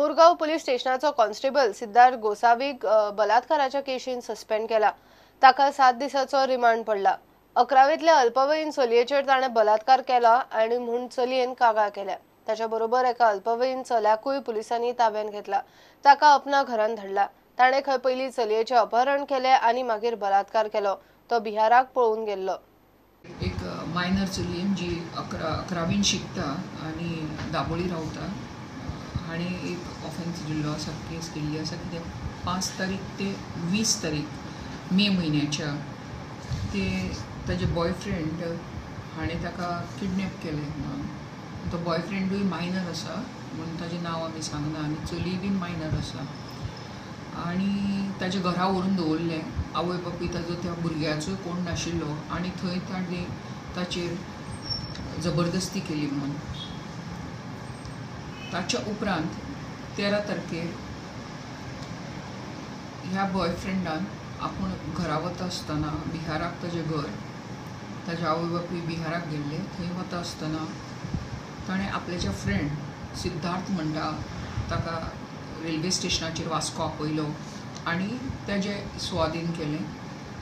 Murgaon police स्टेशनाचो constable Siddharth गोसावीक बलात्काराच्या केशीन सस्पेंड केला. ताका 7 दिसाचो रिमांड पडला. 11वींतल्या अल्पवयीन चलयेचेर ताणें बलात्कार केला आनी म्हूण चलयेन कागाळ केल्या. ताच्या बरोबर एका अल्पवयीन चल्याकूय पुलिसांनी ताब्यात घेतला. ताका अपना घरान धाडला. ताणें खंय पयलीं चलयेचें अपहरण केलें आनी मागीर बलात्कार केलो. तो बिहाराक पळून गेल्लो. एक मायनर चलयेन जी 11वीन शिकता आनी दाबोळी रावता हाणें एक ऑफेन्स दिल्लो आसा, केस केल्ली आसा. कित्याक 5 तारीख ते 20 तारीख मे म्हयन्याच्या ते ताजे बॉयफ्रेंड हाणें ताका किडनॅप केलें म्हणून. तो बॉयफ्रेंडूय मायनर आसा म्हणून ताजें नांव आमी सांगना आनी चलीय बीन मायनर आसा आनी ताजे घरा व्हरून दवरलें. आवय बापूय ताजो त्या भुरग्याचोय कोण नाशिल्लो आनी थंय ताणें ताचेर जबरदस्ती केली म्हणून. ताच्या उपरांत 13 तारखेर ह्या बॉयफ्रेंडान आपूण घरा वता आसतना बिहाराक ताजें घर, ताजे आवय बापूय बिहाराक गेल्ले, थंय वता आसतना ताणें आपल्याच्या फ्रेंड सिद्धार्थ म्हणटा ताका रेल्वे स्टेशनाचेर वास्को आपयलो आनी ताजे सुवादीन केलें.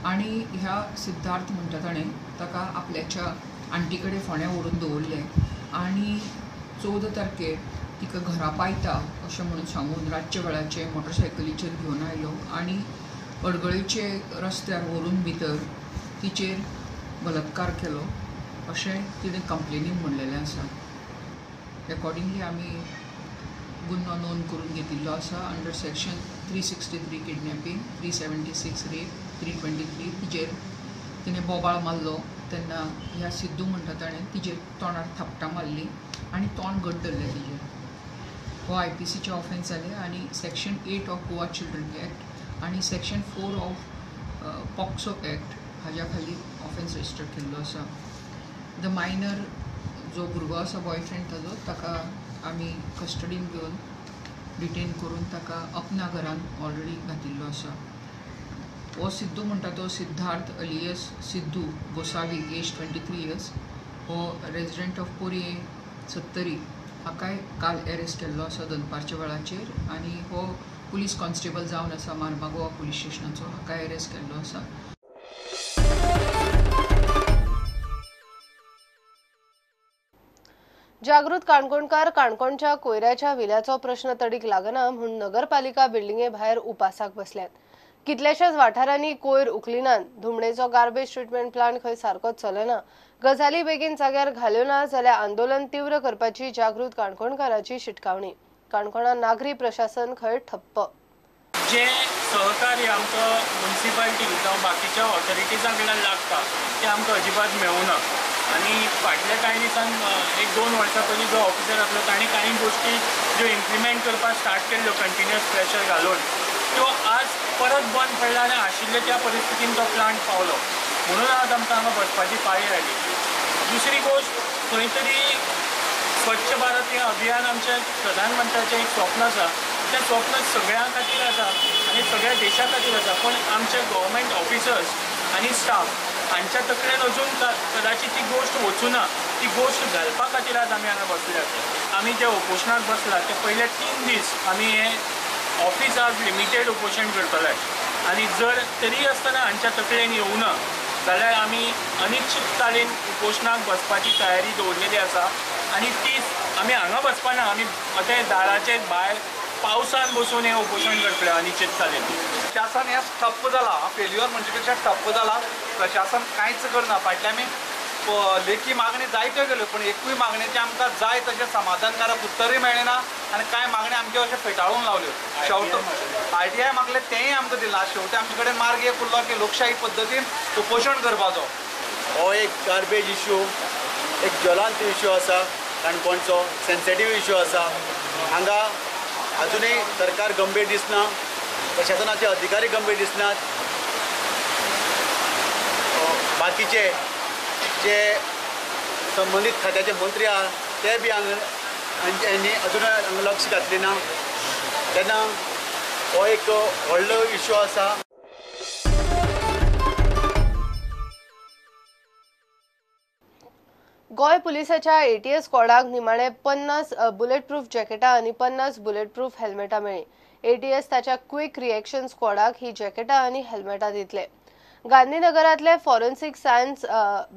आनी ह्या सिद्धार्थ म्हणटा ताणें ताका आपल्याच्या आण्टी कडेन फोंड्या व्हरून दवरलें आनी 14 तारखेर तिका घरा पायता अशें म्हणून सांगून रातच्या वेळाचे मोटरसायकलीचेर घेवन आयलो आनी अडगळीचे रस्त्यार व्हरून भितर तिचेर बलात्कार केलो अशें तिणें कंप्लेनीन म्हणलेलें आसा. एकॉर्डिंगली आमी गुन्यांव नोंद करून घेतिल्लो आसा अंडर सेक्शन 363 किडनॅपिंग, 376 रेप, 323. तिचेर तिणें बोबाळ मारलो तेन्ना ह्या सिद्धू म्हणटा ताणें तिचेर तोंडार थापटां मारली आनी तोंड घट धरलें तिजेर. हो IPCचे ऑफेन्स जाले आनी section 8 of Goa children act आनी सेक्शन 4 ऑफ पॉक्सो एक्ट हाज्या खाली ऑफेन्स रजिस्टर केल्लो आसा. The minor जो भुरगो आसा बॉयफ्रेंड ताजो, ताका आमी कस्टडीन घेवन डिटेन करून ताका अपना घरान ऑलरेडी घातिल्लो आसा. हो सिद्धू म्हणटा तो Siddharth alias Siddhu Gosavi, age 23 years, हो रेजिडंट ऑफ पोरये सत्तरी, हाकाय काल एरेस्ट केल्लो आसा दनपारच्या वेळाचेर आनी हो पुलीस कॉन्स्टेबल जावन आसा मार्मागोवा पुलीस स्टेशनाचो, हाकाय एरेस्ट केल्लो आसा. जागृत काणकोणकार काणकोणच्या कोयऱ्याच्या विल्याचो प्रश्न तडीक लागना म्हूण नगरपालिका बिल्डिंगे भायर उपासाक बसल्यात. कितल्याशाच वाठारांनी कोयर उखलिनात. धुमणेचो गार्बेज ट्रिटमेंट प्लांट खंय सारकोच चलना. गजाली बेगीन जाग्यार घाल्यो ना जाल्यार आंदोलन तीव्र करपाची जागृत काणकोणकाराची शिटकावणी. काणकोणां नागरी प्रशासन खंय ठप्प. जे सहकार्य आमकां मुन्सिपालिटी जावं बाकीच्या ऑथॉरिटीजां कडल्यान लागता तें आमकां अजिबात मेळूना. आनी फाटल्या कांय दिसान 1-2 वर्सां पयलीं जो ऑफिसर आसलो ताणें कांय गोश्टी ज्यो इम्प्लिमेंट करपाक स्टार्ट केल्ल्यो कंटिन्युअस प्रेशर घालून त्यो आज परत बंद पडल्या आनी आशिल्ले त्या परिस्थितीन तो प्लांट पावलो म्हणून आज आमकां हांगा बसपाची पाळी आयली. दुसरी गोश्ट, खंय तरी स्वच्छ भारत हें अभियान आमच्या प्रधानमंत्र्याचें एक स्वप्न आसा. तें स्वप्न सगळ्यां खातीर आसा आनी सगळ्या देशा खातीर आसा, पूण आमचे गव्हर्मेंट ऑफिसर्स आनी स्टाफ हांच्या तकलेन अजून कदाचित ती गोश्ट वचूना. ती गोश्ट घालपा खातीर आज आमी हांगा बसले आसा. आमी जे उपोशणाक बसला ते पयले 3 दीस आमी हें ऑफिस आज लिमिटेड उपोशण करतले आनी जर तरी आसतना हांच्या तकलेन येवना जाल्यार आमी अनिश्चितकालीन उपोशणाक बसपाची तयारी दवरलेली आसा. आनी ती आमी हांगा बसपाना, आमी आतां दाराचेर भायर पावसान बसून हें उपोशण करतले अनिश्चितकालीन. प्रशासन हें ठप्प जाला, फेल्युअर म्हणचे पेक्षा ठप्प जाला. प्रशासन कांयच करना. फाटल्या आमी लेखी मागणी जायत्यो केल्यो पूण एकूय मागणेचें आमकां जाय तशें समाधानकारक उत्तरूय मेळ्ळें ना आनी कांय मागण्यो आमच्यो अशें फेटाळून लावल्यो. शेवट RTI मागलें तेंय आमकां दिलां. शेवटी आमचे कडेन मार्ग एक उरलो की लोकशाही पद्दतीन उपोशण करपाचो. हो एक गार्बेज इश्यू, एक ज्वलांत इश्यू आसा, काणकोणचो सेन्सिटीव इश्यू आसा. हांगा अजुनूय सरकार गंभीर दिसना, प्रशासनाचे अधिकारी गंभीर दिसनात. बाकीचे जे संबंदीत खात्याचे मंत्री आहा ते बी हांगा अजून हांगा लक्ष घातलें ना. तेन्ना हो एक व्हडलो इश्यू आसा. गोंय पुलिसाच्या एटीएस स्क्वॉडाक निमाणे 50 बुलेटप्रूफ जॅकेटां आनी 50 बुलेटप्रूफ हेल्मेटां मेळ्ळीं. एटीएस ताच्या क्विक रिएक्शन स्क्वॉडाक ही जॅकेटां आनी हेल्मेटां दितले. गांधीनगरांतले forensic science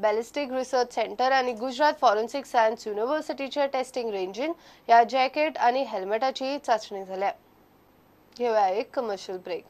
ballistic research centre आनी गुजरात फॉरेन्सिक सायन्स युनिव्हर्सिटीच्या टेस्टिंग रेंजीन ह्या जॅकेट आनी हेल्मेटाची चांचणी जाल्या. घेवया एक कमर्शियल ब्रेक.